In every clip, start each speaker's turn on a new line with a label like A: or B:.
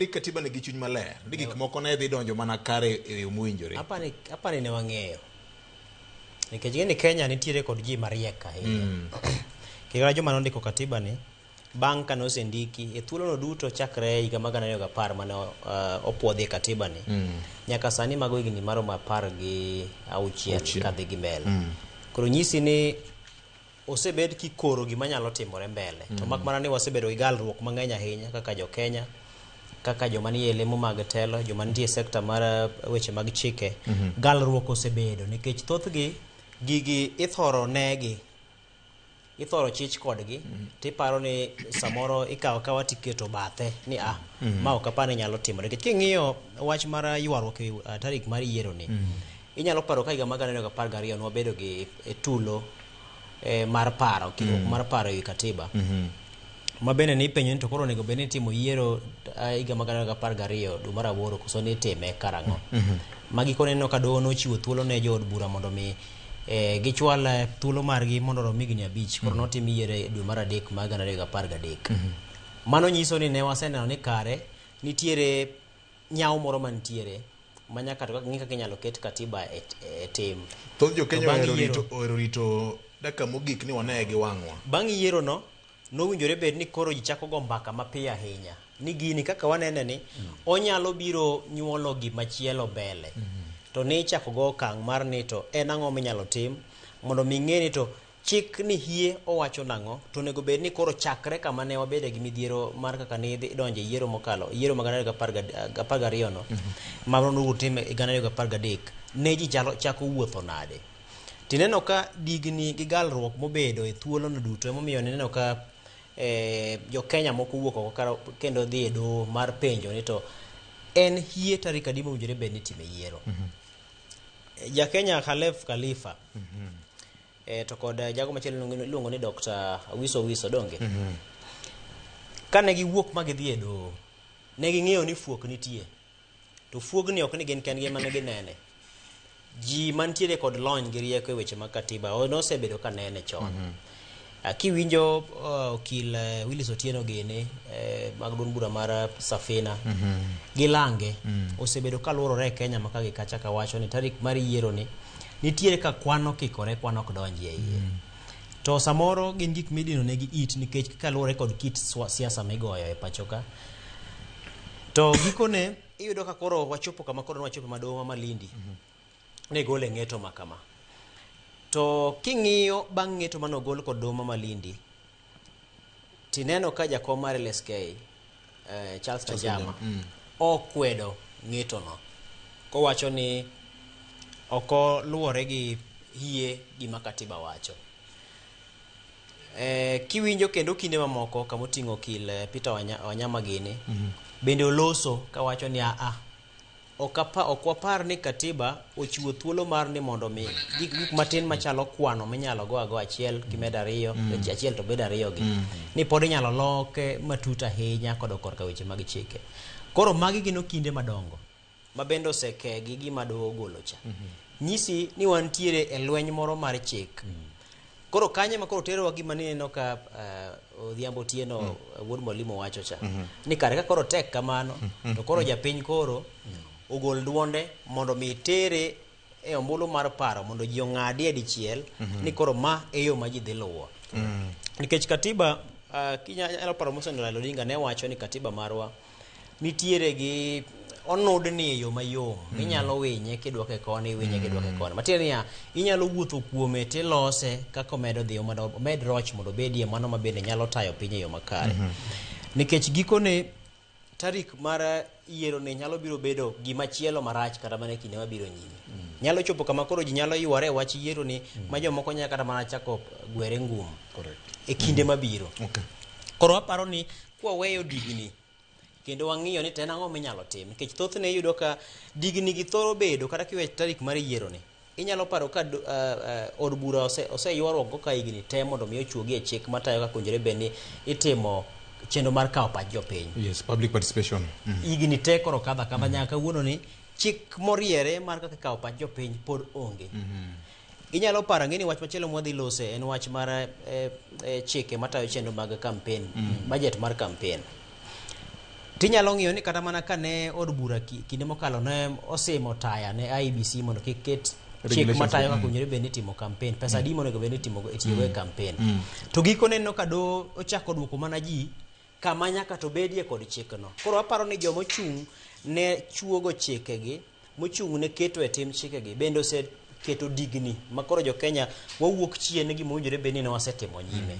A: Ndik katiba ni gi chuny maler ni gik moko ne dhi donjo mana kare e yo mowinjore.
B: Apani ne wang'eyo. Nikech ing'e ni Kenya nitiere kod ji mariek ahinya. Kendo joma nondiko katiba ni bang' kane osendiki e thuolono duto chakre higa mar 2010 mane opuodhie katiba ni nyaka sani mago higni maromo 16
A: Auchiel.
B: kadhi gi mbele. Koro nyisi ni osebed kikoro gima nyalo timore mbele. To mak mana ni wasebedo gi galruok mang'eny ahinya kaka jo Kenya, kaka joma nie lemo mag telo, joma nitie e sekta mar weche mag chike. Galruok osebedo nikech thothgi gigi ithoro negi, ithoro chich kodgi, tiparo ni samoro ikawo akawa tiketo bathe ni a ma ok apar ni nyalo timore. Nikech king'iyo wach mar ywaruok e tarik mar yiero ni, inyalo paro ka higa mar 2012 nwabedo gi e tulo mar paro, kikruok mar paro ewi katiba. Ma bende nipenjo ni to koro onego bed ni itimo yiero higa mar 2012 dwe mar aboro koso ni itime karang'o. Ma gikone ineno ka doho nochiwo thuolo ne jood bura mondo mi gichwal thuolo margi mondo orom higni 5 koro notim yiero e dwe mar adek mar 2013. Mano nyiso ni ne waseneno ni kare nitiere nyawo moro mantiere ma nyaka to ng'i kaka inyalo ket katiba e tim.
A: Thoth jo Kenya
B: To bang'
A: ohero
B: yiero-
A: rito ohero rito dakika mogik ni waneye gi wang'wa.
B: Bang' yiero no, nowinjore bed ni koro ji chako go mbaka mapiyo ahinya. Ni gini kaka wanene ni, onyalo biro nyuolo gimachielo mbele. To ni ichako go okang' mar ni to en ang'o minyalo tim mondo mi ng'e ni to chik ni hie owacho nang'o to onego bed ni koro chakre kama ne wabede gi midhiero mar kaka ne idhi donjo e yiero mokalo yiero mag 2012 no ma nonego tim e 2013 ne ji chalo chako wuotho nade. Tineno ka digni gi galruok mobedo e thuolo no duto emomiyo nineno ka jo Kenya moko wuok oko kar, kendo dhi e doho mar penjo ni to en hie tarik adi mowinjore bed ni itime yiero. Ja Kenya Khalef Khalifa to kod jago machielo iluongo ni Dr. Wiso Wiso donge. Kane giwuok ma gidhi e doho, ne ging'eyo ni fuok nitie. To fuogni ok ni gin kendgi ema ne ginene. Ji mantiere kod lony gi rieko e weche mag katiba nosebedo ka nene chon. Kiwinjo okil Willis Otieno gini mag duond bura mar Safina gi Lange osebedo kaluorore e Kenya ma ka gi kacha kawacho ni tarik mar yiero ni nitiere ka kwan okikore kwan ok donji e iye. To samoro gin gik midino negi it nikech kaluwore kod kit siasa migoyo e pacho ka. To gikone iyudo ka koro wachopo kama koro nwachopo ma doho ma Malindi ne gole ng'eto ma kama. To king'iyo bang' ng'eto manogol kod doho ma Malindi, tineno ka jakom mar LSK Charles Kanjama okwedo ng'etono kowacho ni ok oluwore gi hie gima katiba wacho. Kiwinjo kendo kinde mamoko kamoting'o okil Peter Wanyama gini bende oloso kawacho ni aa ok wapar ni katiba ochiwo thuolo mar ni mondo mi gik matin machalo kwano minyalo go ago achiel kimedo ariyo achiel to bedo ariyo gi ni pod inyalo loke matut ahinya kodok korka weche mag chike. Koro magi gin okinde madongo ma bende oseke gi gima doho ogolo cha. Nyisi ni wantiere e lweny moro mar chik. Koro kanye ma koro terowa gima nineno ka Odhiambo Otieno wuod Mwalimu wacho cha. Ni kare ka koro tek kamano to koro japiny koro ogol duonde mondo mi tere e ombulu mar paro mondo ji ong'adie dichiel ni koro ma e yo ma ji dhi luwo. Nikech katiba kinyalo paro Mosendo Raila Odinga ne wacho ni katiba marwa nitiere gi onudni e yo mayom minyalo winye kidwoke koni iwinye kidwoke koni matiende niya inyalo wuotho kuome tilose kaka omedo dhi mondo omed roch mondo obedie mano ma bende nyalo tayo piny e yo makare. Nikech gikone tarik mar yiero ni nyalo biro bedo gima chielo marach kata mana e kinde mabiro nyime. Nyalo chopo kama koro ji nyalo yware e wach yiero ni ma jomoko nyalo kata mana chako gwere ngum e kinde mabiro. Koro aparo ni kwaweyo digni kendo wang'iyo ni to en ang'o minyalo tim nikech thothne iyudo ka digni gi thoro bedo kata kiwe tarik mar yiero ni inyalo paro ka od bura oseywaruok go ka higni te mondo mi ochuogi e chik matayo kaka owinjore bed ni itimo chenro mar kawo pach jopiny.
A: Yes, public participation.
B: Higni te koro kadho akadha nyaka kawuono ni chik moriere mar kaka ikawo pach jopiny pod onge. Inyalo paro ang'e ni wach machielo mwadhi lose en wach mar chike matayo chenro mag campaign, budget mar campaign. Tinyalo ng'iyo ni kata mana ka ne od bura kinde mokalo ne osimo taya ne IEBC mondo kik ket chik
A: Regulations.
B: matayo kaka owinjore bed ni itimo campaign, pesa adi monego bed ni itiyogo e campaign. To gikone neno ka doho ochako duoko mana ji kama nyaka to bedie kod chikno. Koro aparo ni joma ochung' ne chuogo chikegi, mochung' ne keto e tim chikegi, bende oseketo digni ma koro jo Kenya wawuok chien gi mowinjore bed ni ne wasetimo nyime.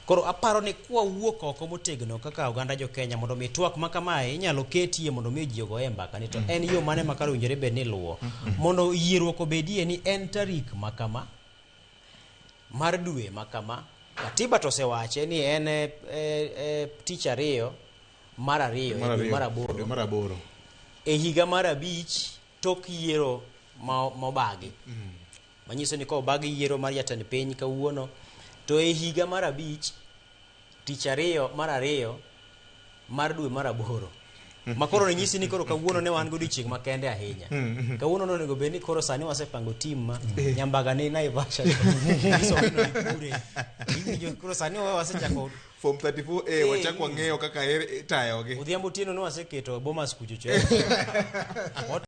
B: Koro aparo ni kwawuok oko motegno kaka oganda jo Kenya mondo mi twak ma kamae inyalo ketie mondo mi ji ogoye mbaka ni to en yo mane ma kare owinjore bed ni iluwo mondo yierruok obedie ni en tarik ma kama mar dwe ma kama. Katiba to osewache ni en tich ariyo mar ariyo e dwe mar aboro
A: Dwe mar aboro.
B: e higa mar abich tok yiero mobagi. Manyiso ni kobagi yiero mar jatend piny kawuono to e higa mar abich tich ariyo mar ariyo mar dwe mar aboro. Ma koro nyisi ni koro kawuono ne wan godiochieng' makende ahinya. Kawuono nonego bed ni koro sani wasepango team ma Nyambaga ni Naivasha. Nyiso ni kure. Iwinjo koro sani wasechako
A: Form 34A wachak wang'eyo kaka itayogi.
B: Odhiambo otieno ne waseketo Bomas kucho cho.